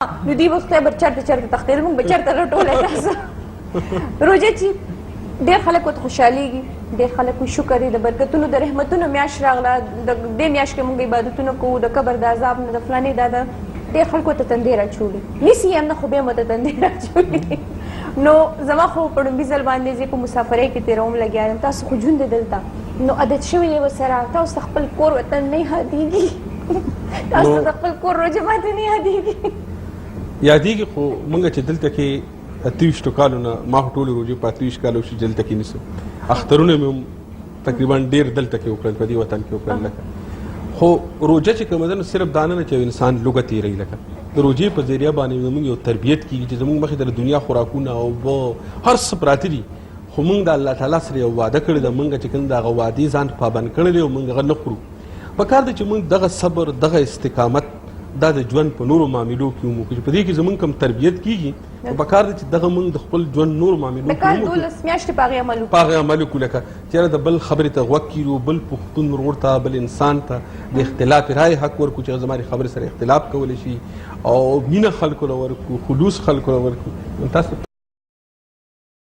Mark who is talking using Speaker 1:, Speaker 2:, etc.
Speaker 1: نو دوی به خدای بر چرته چرته تښتېدل، موږ به چرته لټولی. تاسو روژه چې ډېر خلک ورته خوشحالېږي، ډېر خلک وایي شکر دی د برکتونو د رحمتونو میاشت راغله، د دې میاشت کې موږ عبادتونه کوو، د قبر د عذاب نه، د فلانې دا د ډېر خلکو ته تندې راچولي، نیسي یې هم نه خو بیا هم ورته تندې راچولي. نو زما خو په ړومبي ځل باندې زه په مسافرۍ کې تېروم لګیا یم، تاسو خو ژوند دی دلته نو عادت شوی دی ورسره، تاسو ته خپل کور وطن نه یادېږي؟ تاسو ته خپل کور روژه ماتې نه یادېږي؟
Speaker 2: یادېږي، خو مونږ چې دلته کې 28 کالو نه، ما خو ټولې روژې په 28 کالو شي دلته کې نیسم، اخترونه مې هم تقریبا ډېر دلته کې وکړل، په دې وطن کې وکړل. لکه خو روژه چې کومه ده نو صرف دا نه چې انسان لوږه تېروي، لکه د روژې په ذریعه باندې زموږ یو تربیت کېږي چې زموږ مخې ته د دنیا خوراکونه او اوبه هر څه پراته دي، خو موږ د الله تعالی سره یو وعده کړې ده، موږ چې کوم د هغه وعدې ځان پابند کړی دی او موږ هغه نه خورو. په کار دی چې موږ دغه صبر، دغه استقامت دا د ژوند په نورو معاملو کې وموکړو، چې په دې کې زموږ کوم تربیت کېږي. په کار دی چې دغه موږ د خپل ژوند نورو معاملو
Speaker 1: د کال 12 میاشتې په هغې عمل وکړو،
Speaker 2: په هغې عمل وکړو. لکه چېرې د بل خبرې ته غوږ کېږو، بل پښتون ورور ته، بل انسان ته د اختلاف رای حق ورکړو چې زما خبرې سره اختلاف کولی شي، او مینه خلکو له ورکړو، خلوص خلکو له ورکړو. تاسو